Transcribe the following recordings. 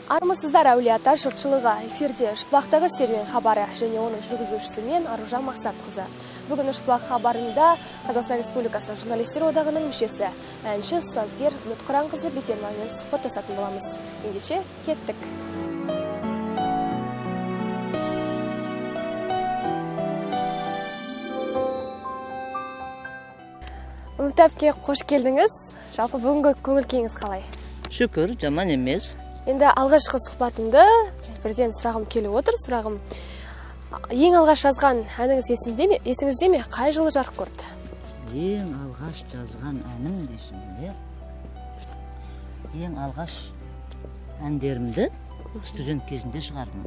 Армысыздар, Әулиеата жұртшылығы! Эфирде Үшбұлақтағы серуен хабары және оның жүргізушісі мен, Аружан Мақсатқызы. Бүгін Үшбұлақ хабарында Қазақстан Республикасы Журналистер одағының мүшесі, әнші, сазгер Үміт Құранқызы Бетерманмен сұхбаттасатын боламыз. Ендеше, кеттік. Үміт әпке, қош келдіңіз. Жалпы бүгінгі көңіл күйіңіз қалай? Шүкір, жаман емес. Енді алғашқы сұхбатымды бірден сұрағым келіп отыр. Сұрағым: ең алғаш жазған әніңіз есіңде ме? Есіңізде ме? Қай жылы жарық көрді? Ең алғаш жазған әнім дейсің бе? Ең алғаш әндерімді студент кезінде шығардым.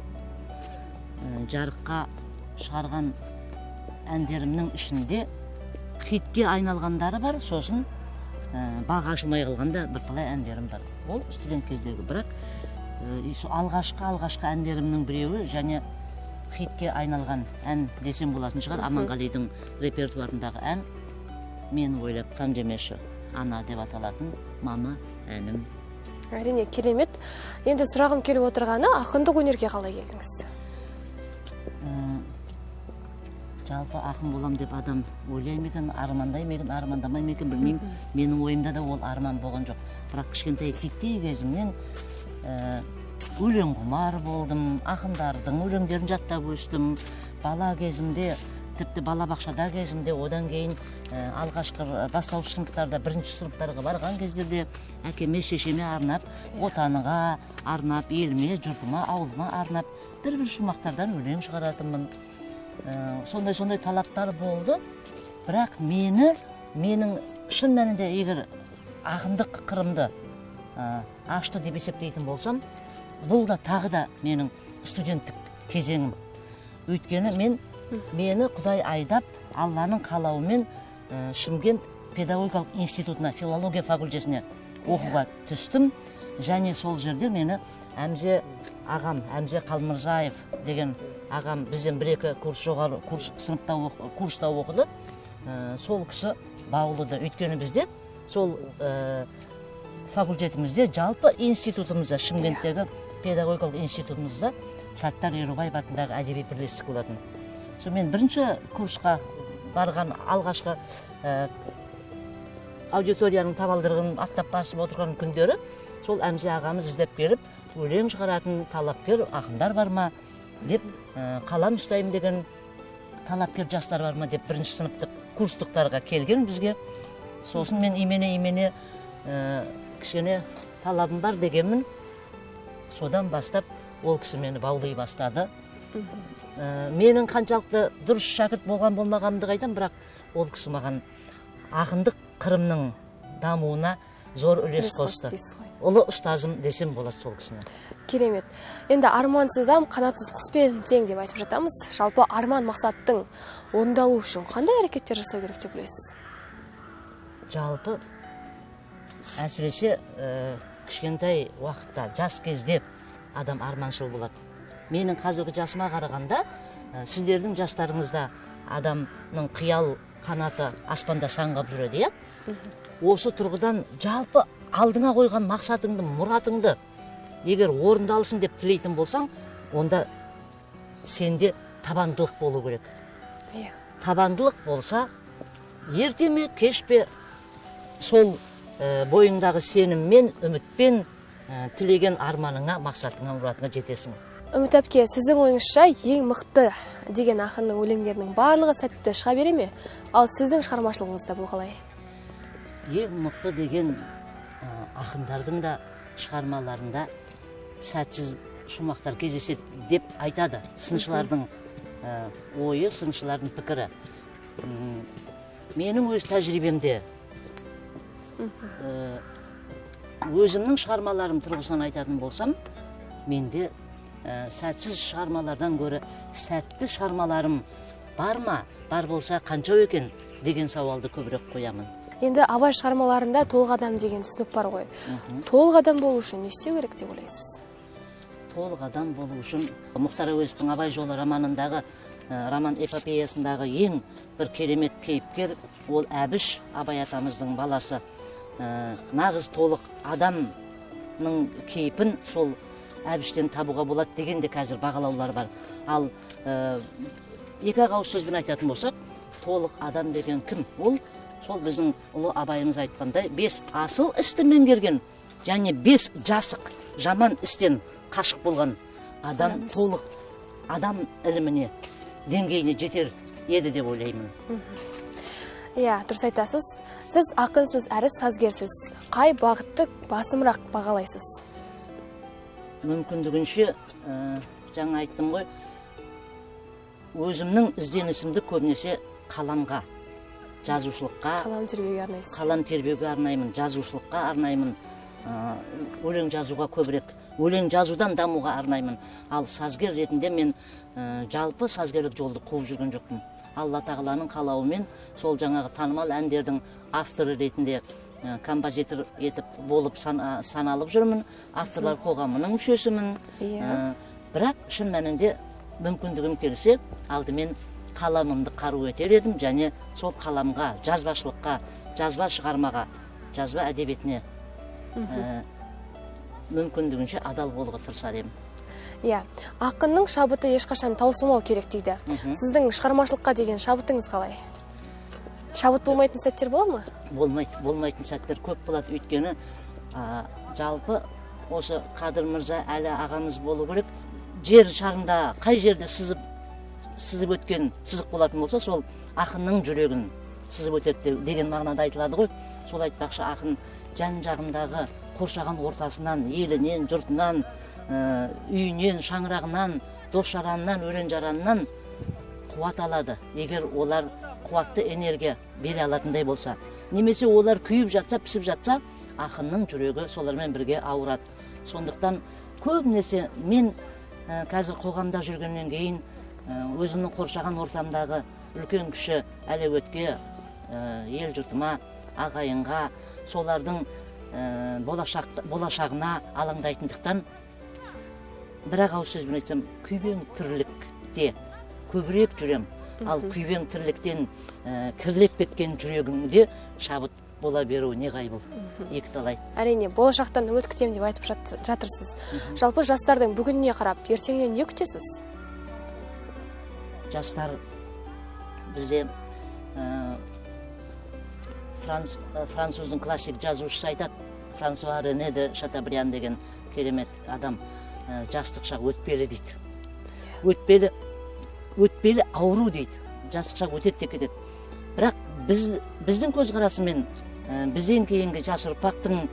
Жарыққа шығарған әндерімнің ішінде хитке айналғандары бар, сосын бағы ашылмай қалғанда бірталай әндерім бар. Ол студент кездегі, бірақ алғашқы әндерімнің біреуі және хитке айналған ән десем болатын шығар, Аманғалидың репертуарындағы ән, «Мені ойлап қам жемеші, ана» деп аталатын «Мама» әнім. Әрине, керемет. Енді сұрағым келіп отырғаны, ақындық өнерге қалай келдіңіз? Жалпы ақын болам деп адам ойлай ма екен, армандай ма екен, армандамай ма екен, білмеймін. Менің ойымда да ол арман болған жоқ. Бірақ кішкентай титтей кезімнен өлең құмар болдым, ақындардың өлеңдерін жаттап өстім. Бала кезімде, тіпті балабақшада кезімде, одан кейін алғашқы бастауыш сыныптарда, бірінші сыныптарға барған кездерде әкеме, шешеме арнап, отанға арнап, еліме, жұртыма, ауылыма арнап бір-бір шумақтардан өлең шығаратынмын. Сондай-сондай талаптар болды. Бірақ менің шын мәнінде егер ақындық қырымды ашты деп есептейтін болсам, бұл да тағы да менің студенттік кезеңім. Өйткені мені Құдай айдап, Алланың қалауымен Шымкент педагогикалық институтына, филология факультетіне оқуға түстім. Және сол жерде мені Әмзе ағам, Әмзе Қалмырзаев деген ағам, бізден бір-екі курс жоғары, курс сыныпта курста оқыды. Сол кісі баулыды. Өйткені бізде сол факультетімізде, жалпы институтымызда, Шымкенттегі педагогикалық институтымызда Саттар Ерубаев атындағы әдеби бірлестік болатын. Сол мен бірінші курсқа барған алғашқы аудиторияның табалдырығын аттап басып отырған күндері сол Әмзе ағамыз іздеп келіп, өлең шығаратын талапкер ақындар бар ма деп, қалам ұстаймын деген талапкер жастар бар ма деп бірінші сыныптық курстықтарға келген бізге. Сосын мен имене кішкене талабым бар дегенмін. Содан бастап ол кісі мені баулай бастады. Менің қаншалықты дұрыс шәкірт болған болмағанымды қайдам, бірақ ол кісі маған ақындық қырымның дамуына зор үлес қосты. Ұлы ұстазым десем болады сол кісіні. Керемет. Енді армансыз адам қанатсыз құспен тең деп айтып жатамыз. Жалпы арман мақсаттың орындалуы үшін қандай әрекеттер жасау керек деп ойлайсыз? Жалпы әсіресе кішкентай уақытта, жас кезде адам арманшыл болады. Менің қазіргі жасыма қарағанда, сіздердің жастарыңызда адамның қиял қанаты аспанда саңғап жүреді, иә? Осы тұрғыдан жалпы алдыңа қойған мақсатыңды, мұратыңды егер орындалсын деп тілейтін болсаң, онда сенде табандылық болу керек. Табандылық болса, ерте ме, кеш пе, сол бойыңдағы сеніммен, үмітпен тілеген арманыңа, мақсатыңа, мұратыңа жетесің. Үміт әпке, сіздің ойыңызша ең мықты деген ақынның өлеңдерінің барлығы сәтті шыға бере ме? Ал сіздің шығармашылығыңызда бұл қалай? Ең мықты деген ақындардың да шығармаларында сәтсіз шумақтар кездеседі деп айтады сыншылардың ойы, сыншылардың пікірі. Менің өз тәжірибемде өзімнің шығармаларым тұрғысынан айтатын болсам, менде сәтсіз шығармалардан гөрі сәтті шығармаларым бар ма, бар болса қанша екен деген сауалды көбірек қоямын. Енді Абай шығармаларында толық адам деген түсінік бар ғой. Толық адам болу үшін не істеу керек деп ойлайсыз? Толық адам болу үшін Мұхтар Әуезовтің «Абай жолы» романындағы, роман эпопеясындағы ең бір керемет кейіпкер ол Әбіш, Абай атамыздың баласы. Нағыз толық адамның кейпін сол Әбіштен табуға болады деген де қазір бағалаулар бар. Ал екі ақ ауыз сөзбен айтатын болсақ, толық адам деген кім? Ол сол біздің ұлы Абайымыз айтқандай, 5 асыл істі меңгерген және 5 жасық жаман істен қашық болған адам толық адам іліміне, деңгейіне жетер еді деп ойлаймын. Иә, дұрыс айтасыз. Сіз ақынсыз әрі сазгерсіз. Қай бағытты басымырақ бағалайсыз? Мүмкіндігінше, жаңа айттым ғой, өзімнің ізденісімді көбінесе қаламға, жазушылыққа, қалам тербеуге арнайсыз. Қалам тербеуге арнаймын, жазушылыққа арнаймын, өлең жазуға көбірек, өлең жазудан дамуға арнаймын. Ал сазгер ретінде мен жалпы сазгерлік жолды қуып жүрген жоқпын. Алла тағаланың қалауымен сол жаңағы танымал әндердің авторы ретінде композитор етіп болып саналып жүрмін, авторлар қоғамының мүшесімін. Бірақ шын мәнінде мүмкіндігім келсе, алдымен қаламымды қару етер едім және сол қаламға, жазбашылыққа, жазба шығармаға, жазба әдебиетіне мүмкіндігінше адал болуға тырысар едім. Иә, ақынның шабыты ешқашан таусылмау керек дейді. Сіздің шығармашылыққа деген шабытыңыз қалай? Шабыт болмайтын сәттер бола ма? Болмайды, болмайтын сәттер көп болады. Өйткені жалпы осы Қадыр Мырза Әлі ағамыз болу керек. Жер шарында қай жерде сызып өткен сызық болатын болса, сол ақынның жүрегін сызып өтеді деген мағынада айтылады ғой. Сол айтпақшы, ақын жан жағындағы қоршаған ортасынан, елінен, жұртынан, үйінен, шаңырағынан, дос жаранынан, өлең жаранынан қуат алады. Егер олар қуатты энергия бере алатындай болса, немесе олар күйіп жатса, пісіп жатса, ақынның жүрегі солармен бірге ауырады. Сондықтан көбінесе мен қазір қоғамда жүргеннен кейін өзімнің қоршаған ортамдағы үлкен кіші әлеуетке, ел жұртыма, ағайынға, солардың болашағына алаңдайтындықтан, бір ақ ауыз сөзбен айтсам, күйбең тірлікте көбірек жүрем. Ал күйбең тірліктен кірлеп кеткен жүрегіңде шабыт бола беру неғайбыл, екі талай. Әрине, болашақтан үміт күтемін деп айтып жатырсыз. Жалпы жастардың бүгініне қарап, ертеңнен не күтесіз? Жастар бізде француздың классик жазушысы айтады, Франсуа Рене де Шатобриан деген керемет адам, жастық шақ өтпелі дейді. Өтпелі ауру дейді. Жастық шақ өтеді деп кетеді. Бірақ біздің көзқарасымен, бізден кейінгі жас ұрпақтың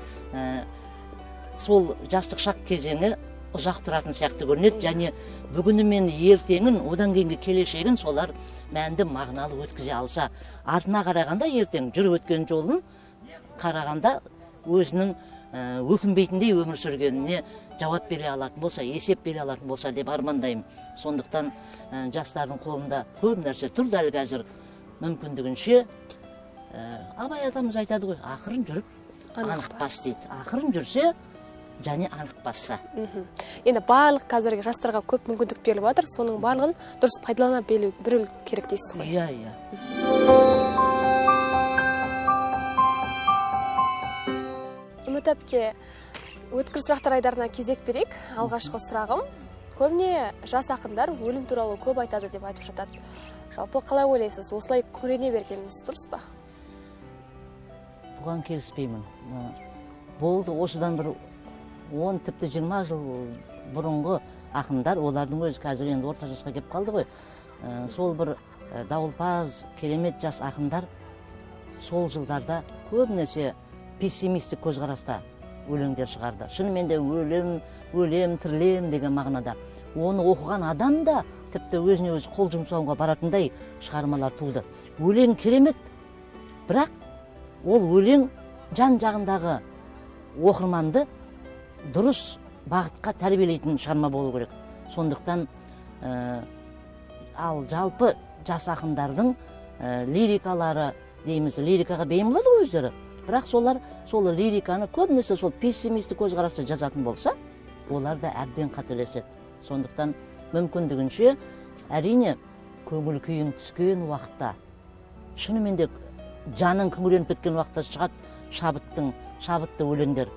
сол жастық шақ кезеңі ұзақ тұратын сияқты көрінеді. Және бүгіні мен ертеңін, одан кейінгі келешегін солар мәнді мағыналы өткізе алса, артына қарағанда ертең жүріп өткен жолын қарағанда өзінің өкінбейтіндей өмір сүргеніне жауап бере алатын болса, есеп бере алатын болса деп армандаймын. Сондықтан жастардың қолында көп нәрсе тұр дәл қазір. Мүмкіндігінше, Абай атамыз айтады ғой, ақырын жүріп анық бас дейді. Ақырын жүрсе және анық басса. Енді барлық қазіргі жастарға көп мүмкіндік беріліп жатыр, соның барлығын дұрыс пайдалана білу керек дейсіз ғой. Иә, иә. Үміт әпке, өткір сұрақтар айдарына кезек берейік. Алғашқы сұрағым, көбіне жас ақындар өлім туралы көп айтады деп айтып жатады. Жалпы қалай ойлайсыз, осылай күрене бергеніңіз дұрыс па? Бұған келіспеймін. Болды, осыдан бір 10, тіпті 20 жыл бұрынғы ақындар, олардың өзі қазір енді орта жасқа келіп қалды ғой. Сол бір дауылпаз, керемет жас ақындар сол жылдарда көбінесе пессимистік көзқараста өлеңдер шығарды. Шынымен де өлім, өлем, тірілем деген мағынада. Оны оқыған адам да тіпті өзіне өзі қол жұмсауға баратындай шығармалар туды. Өлең керемет, бірақ ол өлең жан жағындағы оқырманды дұрыс бағытқа тәрбиелейтін шығарма болу керек. Сондықтан ал жалпы жас ақындардың лирикалары дейміз, лирикаға бейім болады ғой өздері. Бірақ солар сол лириканы көбінесе сол пессимистік көзқараста жазатын болса, олар да әбден қателеседі. Сондықтан мүмкіндігінше, әрине, көңіл күйің түскен уақытта, шынымен де жаның күңіреніп кеткен уақытта шығады шабытты өлеңдер.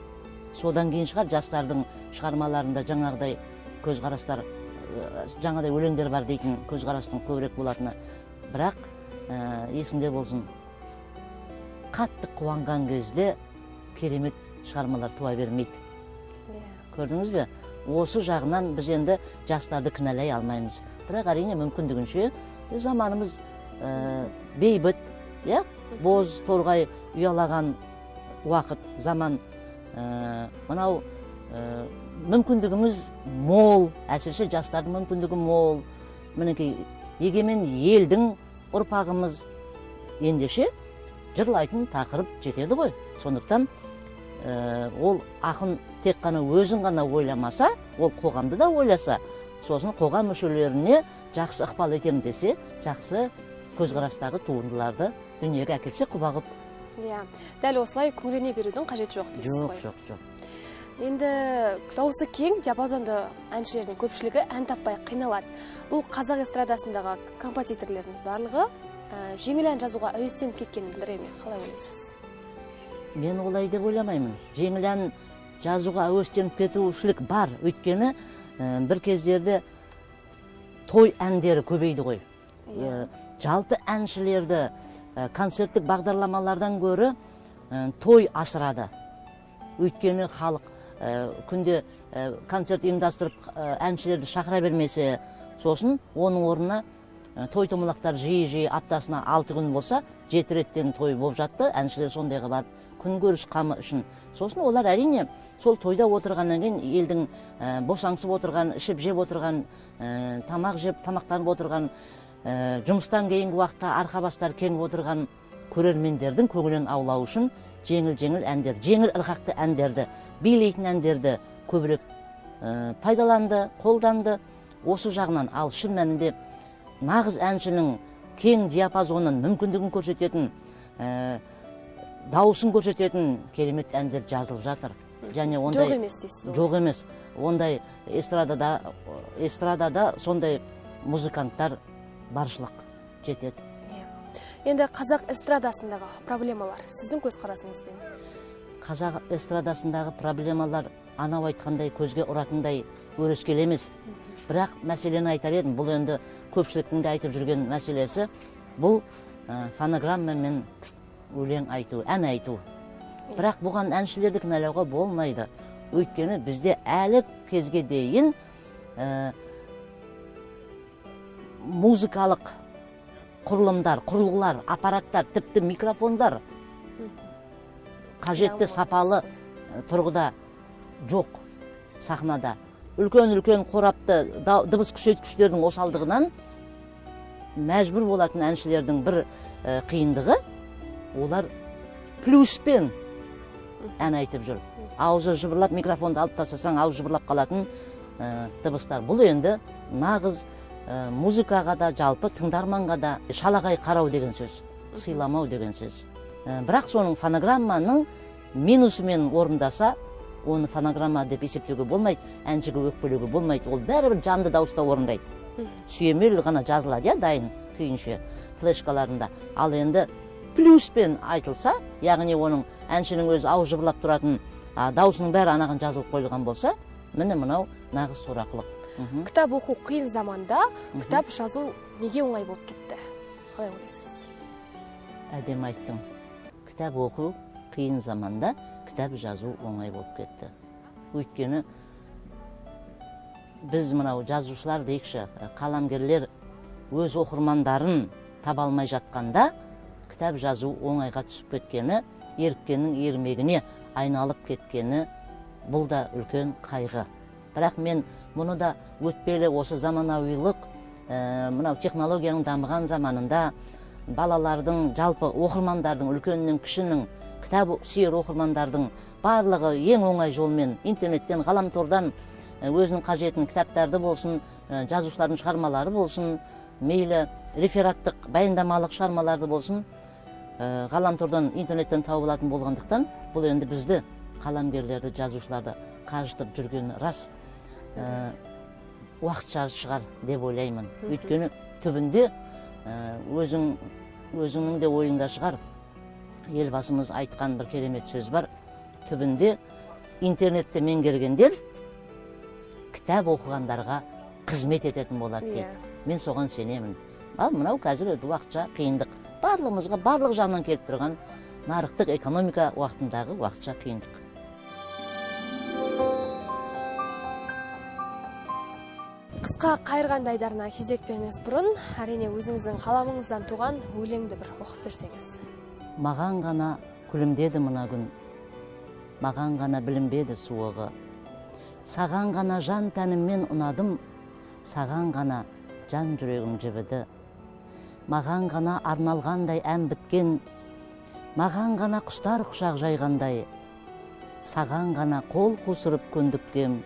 Содан кейін шығар жастардың шығармаларында жаңағыдай көзқарастар, жаңағыдай өлеңдер бар дейтін көзқарастың көбірек болатыны. Бірақ есіңде болсын, қатты қуанған кезде керемет шығармалар туа бермейді. Көрдіңіз бе? Осы жағынан біз енді жастарды кінәлай алмаймыз. Бірақ әрине мүмкіндігінше заманымыз бейбіт, боз торғай ұялаған уақыт, заман, мынау мүмкіндігіміз мол, әсіресе жастардың мүмкіндігі мол. Мінекей егемен елдің ұрпағымыз, ендеше жырлайтын тақырып жетеді ғой. Сондықтан ол ақын тек қана өзін ғана ойламаса, ол қоғамды да ойласа, сосын қоғам мүшелеріне жақсы ықпал етем десе, жақсы көзқарастағы туындыларды дүниеге әкелсе құба-құп. Иә, дәл осылай күңірене берудің қажеті жоқ дейсіз ғой. Жоқ, жоқ, жоқ. Енді дауысы кең диапазонды әншілердің көпшілігі ән таппай қиналады. Бұл қазақ эстрадасындағы композиторлердің барлығы жеңіл ән жазуға әуестеніп кеткенін білдіре ме? Қалай ойлайсыз? Мен олай деп ойламаймын. Жеңіл ән жазуға әуестеніп кетушілік бар. Өйткені бір кездерде той әндері көбейді ғой. Жалпы әншілерді концерттік бағдарламалардан гөрі той асырады. Өйткені халық күнде концерт ұйымдастырып әншілерді шақыра бермесе, сосын оның орнына той томалақтар жиі-жиі аптасына 6 күн болса, 7 реттен той болып жатты. Әншілер сондайға барып күнкөріс қамы үшін. Сосын олар әрине сол тойда отырғаннан кейін елдің босаңсып отырған, ішіп жеп отырған, тамақ жеп тамақтанып отырған, жұмыстан кейінгі уақытта арқа бастары кеңіп отырған көрермендердің көңілін аулау үшін жеңіл-жеңіл әндер, жеңіл ырғақты әндерді, билейтін әндерді көбірек пайдаланды, қолданды. Осы жағынан, ал шын мәнінде нағыз әншінің кең диапазонын, мүмкіндігін көрсететін, дауысын көрсететін керемет әндер жазылып жатыр. Және ондай жоқ емес дейсіз ғой. Жоқ емес. Ондай эстрадада сондай музыканттар баршылық жетеді. Енді қазақ эстрадасындағы проблемалар сіздің көзқарасыңызбен? Қазақ эстрадасындағы проблемалар анау айтқандай көзге ұратындай өрескел емес. Бірақ мәселені айтар едім, бұл енді көпшіліктің де айтып жүрген мәселесі, бұл фонограммамен өлең айту, ән айту. Бірақ бұған әншілерді кінәлауға болмайды. Өйткені бізде әлі кезге дейін музыкалық құрылымдар, құрылғылар, аппараттар, тіпті микрофондар қажетті сапалы тұрғыда жоқ сахнада. Үлкен-үлкен қорапты дыбыс күшейткіштердің осалдығынан мәжбүр болатын әншілердің бір қиындығы, олар плюспен ән айтып жүр. Аузы жыбырлап, микрофонды алып тастасаң, аузы жыбырлап қалатын дыбыстар. Бұл енді нағыз музыкаға да, жалпы тыңдарманға да шалағай қарау деген сөз, сыйламау деген сөз. Бірақ соның фонограмманың минусымен орындаса, оны фонограмма деп есептеуге болмайды, әншіге өкпелеуге болмайды. Ол бәрібір жанды дауыста орындайды. Сүйемел ғана жазылады, дайын күйінше флешкаларында. Ал енді плюспен айтылса, яғни оның әншінің өзі ауыз жыбырлап тұратын, дауысының бәрі анаған жазылып қойылған болса, міне мынау нағыз сорақылық. Кітап оқу қиын заманда, кітап жазу неге оңай болып кетті? Қалай ойлайсыз? Әдемі айттың. Кітап оқу қиын заманда, кітап жазу оңай болып кетті. Өйткені біз мынау жазушылар дейікші, қаламгерлер өз оқырмандарын таба алмай жатқанда, кітап жазу оңайға түсіп кеткені, еріккеннің ермегіне айналып кеткені, бұл да үлкен қайғы. Бірақ мен мұны да өтпелі осы заманауилық, мынау технологияның дамыған заманында балалардың, жалпы оқырмандардың, үлкеннің, кішінің, кітап сүйер оқырмандардың барлығы ең оңай жолмен интернеттен, ғаламтордан өзінің қажетін кітаптарды болсын, жазушылардың шығармалары болсын, мейлі рефераттық, баяндамалық шығармаларды болсын, ғаламтордан, интернеттен тауып алатын болғандықтан, бұл енді бізді, қаламгерлерді, жазушыларды қажытып жүргені рас, уақытша шығар деп ойлаймын. Өйткені түбінде өзіңнің де ойыңда шығар. Елбасымыз айтқан бір керемет сөз бар. Түбінде Интернетті меңгергендер кітап оқығандарға қызмет ететін болады дейді. Мен соған сенемін. Ал мынау қазір уақытша қиындық. Барлығымызға барлық жағынан келіп тұрған нарықтық экономика уақытындағы уақытша қиындық. Қысқа қайырғанды айдарына кезек бермес бұрын, әрине өзіңіздің қаламыңыздан туған өлеңді бір оқып берсеңіз. Маған ғана күлімдеді мына күн, маған ғана білінбеді суығы. Саған ғана жан тәніммен ұнадым, саған ғана жан жүрегім жібіді. Маған ғана арналғандай ән біткен, маған ғана құстар құшақ жайғандай, саған ғана қол қусырып көндіккем,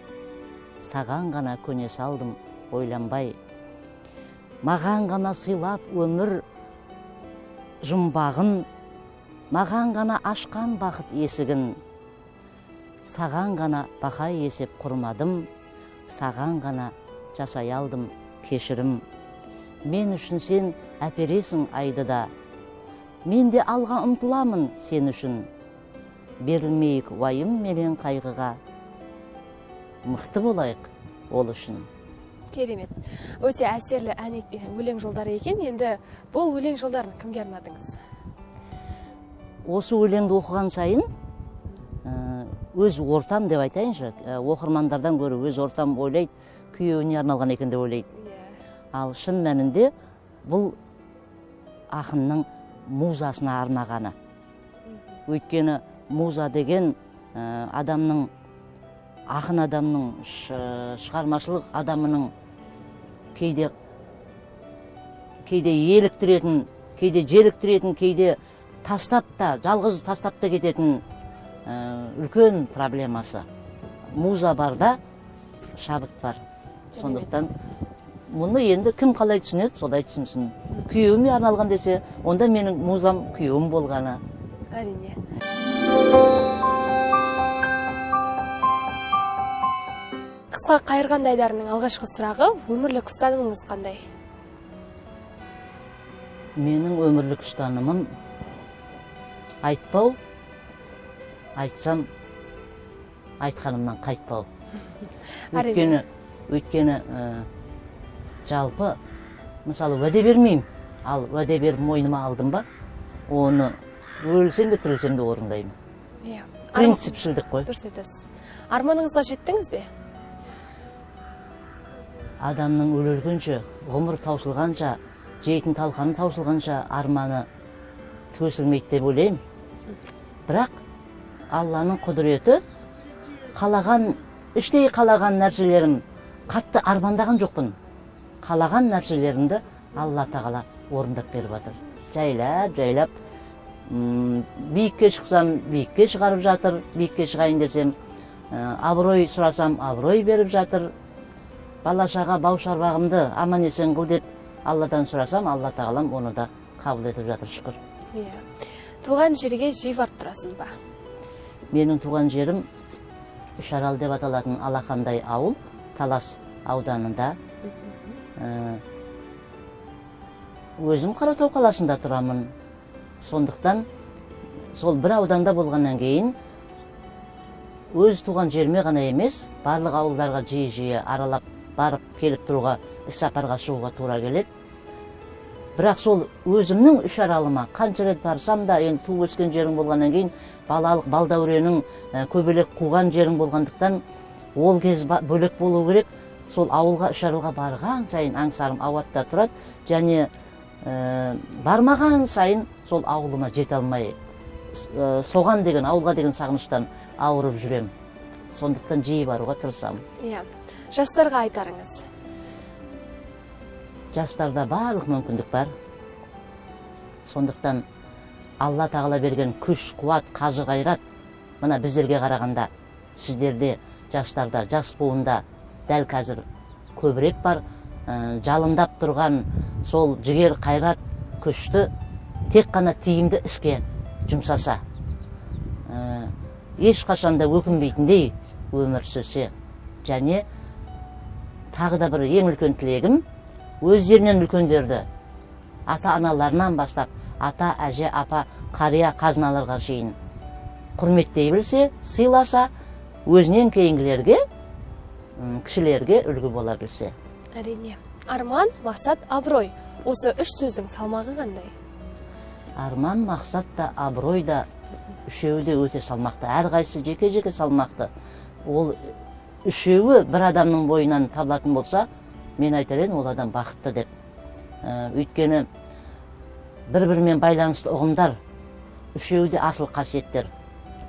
саған ғана көне салдым ойланбай. Маған ғана сыйлап өмір жұмбағын, маған ғана ашқан бақыт есігін, саған ғана бақай есеп құрмадым, саған ғана жасай алдым кешірім. Мен үшін сен әпересің айды да, мен де алға ұмтыламын сен үшін. Берілмейік уайым менен қайғыға, мықты болайық ол үшін. Керемет. Өте әсерлі ән өлең жолдары екен. Енді бұл өлең жолдарын кімге арнадыңыз? Осы өлеңді оқыған сайын өз ортам деп айтайыншы, оқырмандардан гөрі өз ортам ойлайды, күйеуіне арналған екен деп ойлайды. Ал шын мәнінде бұл ақынның музасына арнағаны. Өйткені муза деген адамның, ақын адамның, шығармашылық адамының кейде еліктіретін, кейде желіктіретін, кейде тастап та, жалғыз тастап та кететін үлкен проблемасы. Муза бар да, шабыт бар. Сондықтан мұны енді кім қалай түсінеді, солай түсінсін. Күйеуіме арналған десе, онда менің музам күйеуім болғаны. Әрине. Қысқа қайырғанды айдарының алғашқы сұрағы, өмірлік ұстанымыңыз қандай? Менің өмірлік ұстанымым айтпау, айтсам айтқанымнан қайтпау. Өйткені жалпы, мысалы, уәде бермеймін, ал уәде беріп мойныма алдым ба, оны өлсем де тірілсем де орындаймын. Принципшілдік қой. Дұрыс айтасыз. Арманыңызға жеттіңіз бе? Адамның өлгенше, ғұмыр таусылғанша, жейтін талқаны таусылғанша арманы төсілмейді деп ойлаймын. Бірақ Алланың құдіреті, қалаған, іштей қалаған нәрселерім, қатты армандаған жоқпын. Қалаған нәрселерімді Алла тағала орындап беріп жатыр. Жайлап, жайлап, биікке шықсам, биікке шығарып жатыр, биікке шығайын десем, абырой сұрасам, абырой беріп жатыр. Бала шаға бау шарбағымды аман есен қыл деп Алладан сұрасам, Алла тағалам оны да қабыл етіп жатыр, шүкір. Туған жерге жиі барып тұрасыз ба? Менің туған жерім Үшарал деп аталатын алақандай ауыл, Талас ауданында. Өзім Қаратау қаласында тұрамын. Сондықтан сол бір ауданда болғаннан кейін өз туған жеріме ғана емес, барлық ауылдарға жиі-жиі аралап барып келіп тұруға, іс сапарға шығуға тура келеді. Бірақ сол өзімнің Үшаралыма қанша рет барсам да, енді туып өскен жерім болғаннан кейін, балалық балдәуренің көбелек қуған жерім болғандықтан, ол кез бөлек болу керек. Сол ауылға, Үшаралға барған сайын аңсарым ауатта тұрады, және бармаған сайын сол ауылыма жете алмай, соған деген, ауылға деген сағыныштан ауырып жүрем. Сондықтан жиі баруға тырысамын. Жастарға айтарыңыз? Жастарда барлық мүмкіндік бар. Сондықтан Алла тағала берген күш, қуат, қажы қайрат мына біздерге қарағанда сіздерде, жастарда, жас буында дәл қазір көбірек бар. Жалындап тұрған сол жігер, қайрат, күшті тек қана тиімді іске жұмсаса, ешқашанда өкінбейтіндей өмір сүрсе. Және тағы да бір ең үлкен тілегім, өздерінен үлкендерді, ата-аналарынан бастап, ата, әже, апа, қария, қазыналарға шейін құрметтей білсе, сыйласа, Өзінен кейінгілерге, кішілерге үлгі бола білсе. Әрине. Арман, мақсат, абырой. Осы үш сөздің салмағы қандай? Арман, мақсат та, абырой да үшеуі де өте салмақты. Әрқайсысы жеке-жеке салмақты. Ол үшеуі бір адамның бойынан табылатын болса, мен айтар едім, ол адам бақытты деп. Өйткені бір-бірімен байланысты ұғымдар, үшеуі де асыл қасиеттер.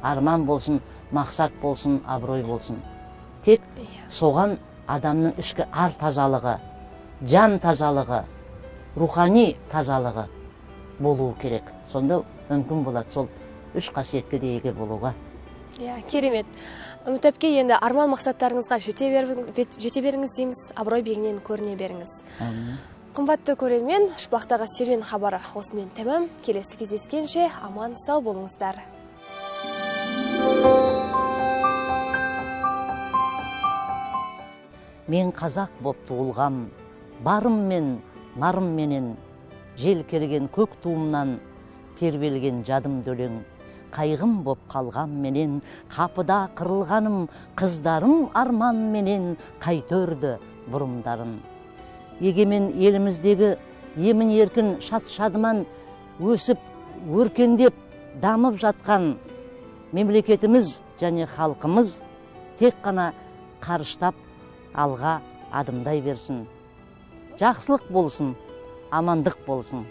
Арман болсын, мақсат болсын, абырой болсын. Тек соған адамның ішкі ар тазалығы, жан тазалығы, рухани тазалығы болуы керек. Сонда мүмкін болады сол үш қасиетке де еге болуға. Иә, керемет. Үміт әпке, енді арман мақсаттарыңызға жете беріңіз дейміз, абырой биігінен көріне беріңіз. Әмин. Қымбатты көрермен, Шымбұлақтағы серуен хабары осымен тәмам. Келесі кездескенше аман сау болыңыздар. Мен қазақ боп туылғам, барыммен, нарымменен, жел келген көк туымнан тербелген жадым өлең, қайғым боп қалғанменен, қапыда қырылғаным, қыздарым арманменен қайтөрді бұрымдарын. Егемен еліміздегі емін еркін шат-шадыман өсіп, өркендеп, дамып жатқан мемлекетіміз және халқымыз тек қана қарыштап алға адымдай берсін. Жақсылық болсын, амандық болсын.